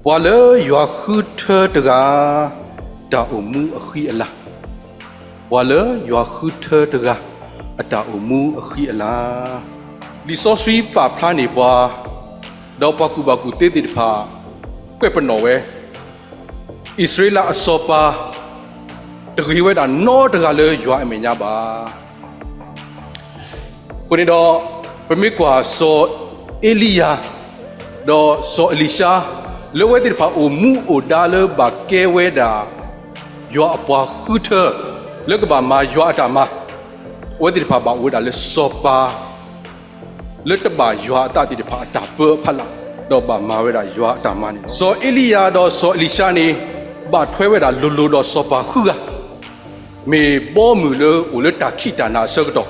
ပှၤလၢယွၤဃုထၢတဂၤ တၢ်အိၣ်မူအဃံအလၤ, ပှၤလၢယွၤဃုထၢတဂၤ အတၢ်အိၣ်မူအဃံအလၤ. လံာ်စီဆှံပာ်ဖျါန့ၢ်ပှၤ, ဒီးပှၤကူၣ်ဘၣ်ကူၣ်သ့သ့ၣ်တဖၣ် ကွဲးပနီၣ်ဝဲ, အံၣ်စရ့လးအစီၤပၤ တဂ့ၤဝဲဒၣ်နီတဂၤလၢယွၤအမဲာ်ညါဘၣ်. အဃိန့ၣ်ဒီး ပမ့ၢ်ကွၢ်စီၤအ့လံယၤ ဒီးစီၤအ့လံၡါ လၢအဝဲသ့ၣ်တဖၣ်အိၣ်မူအိၣ်ဒါလၢဘၣ်ကဲဝဲဒၣ် ယွၤအပှၤဃုထၢ လၢကဘၣ်မၤယွၤအတၢ်မၤ, အဝဲသ့ၣ်တဖၣ်ဘၣ်အိၣ်ဝဲဒၣ်လၢစီၤပၤ လၢတဘၣ်ယွၤအသးသ့ၣ်တဖၣ်အတၢ်ပၢအဖီလာ်, ဒီးဘၣ်မၤဝဲဒၣ်ယွၤအတၢ်မၤန့ၣ်လီၤ. စီၤအ့လံယၤဒီးစီၤအ့လံၡါန့ၣ် ဘၣ်ထွဲဝဲဒၣ်လိၤလိၤဒီးစီၤပၤဃုဂၤ, မ့ၢ်ဘီမုၢ်လၢအိၣ်လၢတၢ်ခံးတၢ်နၤအဆၢကတီၢ်,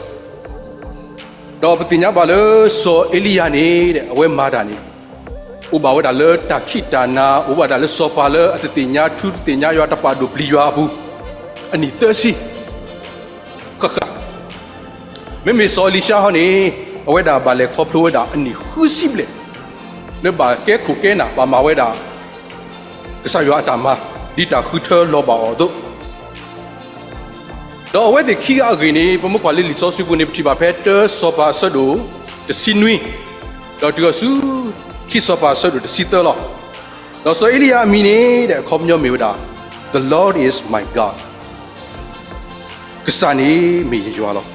ဒီးပသ့ၣ်ညါဘၣ်လၢစီၤအ့လံယၤန့ၣ် အဝဲမၤတၢ်န့ၣ် အိၣ်ဘၣ်ဝဲဒၣ်လၢတၢ်ခံးတၢ်နၤ, အိၣ်ဘၣ်ဒၣ်လၢစီၤပၤလၢအတသ့ၣ်ညါထူတသ့ၣ်ညါယွၤ တပာ်ဒိၣ်ပျံၤယွၤအပူၤ အနံၣ်သၢဆံ ဃၣ်ဃၣ်. မ့မ့ၢ်စီၤအ့လံၡါဟီန့ၣ် အဝဲဒၣ်ဘၣ်လဲၤခီဖျိဝဲဒၣ်အနံၣ်ဃုဆံဘျဲၣ် လၢဘၣ်ကဲခိၣ်ကဲနၢ် ဘၣ်မၤဝဲဒၣ် ကစၢ်ယွၤအတၢ်မၤ ဒ်တၢ်ဃုထၢလီၤဘၣ်အီၤအသိး, ဒီးအဝဲသ့ၣ်ခံဂၤအဂ့ၢ်န့ၣ် ပမ့ၢ်ကွၢ်လၢလံာ်စီဆှံပူၤန့ၣ် ပထံၣ်ဘၣ်ဖဲတၢစီၤပၤအဆၢဒိၣ်တဆံနွံ, ဒီးတုၤအီၤဆူ ခံစီၤပၤအဆၢဒိၣ်တဆံသၢလီၤ. ဒီးစီၤအ့လံယၤအမံၤန့ၣ် အခီပညီမ့ၢ်ဝဲဒၣ် The Lord is my God, ကစၢ်န့ၣ်မ့ၢ်ယယွၤလီၤ.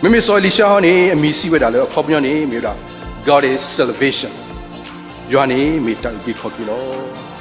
မ့မ့ၢ်စီၤအ့လံၡါဟီန့ၣ် အမံၤစံးဝဲဒၣ်လၢအခီပညီန့ၣ်မ့ၢ်ဝဲဒၣ် God is salvation, ယွၤန့ၣ်မ့ၢ်တၢ်အုၣ်က့ၤခီၣ်က့ၤလီၤ.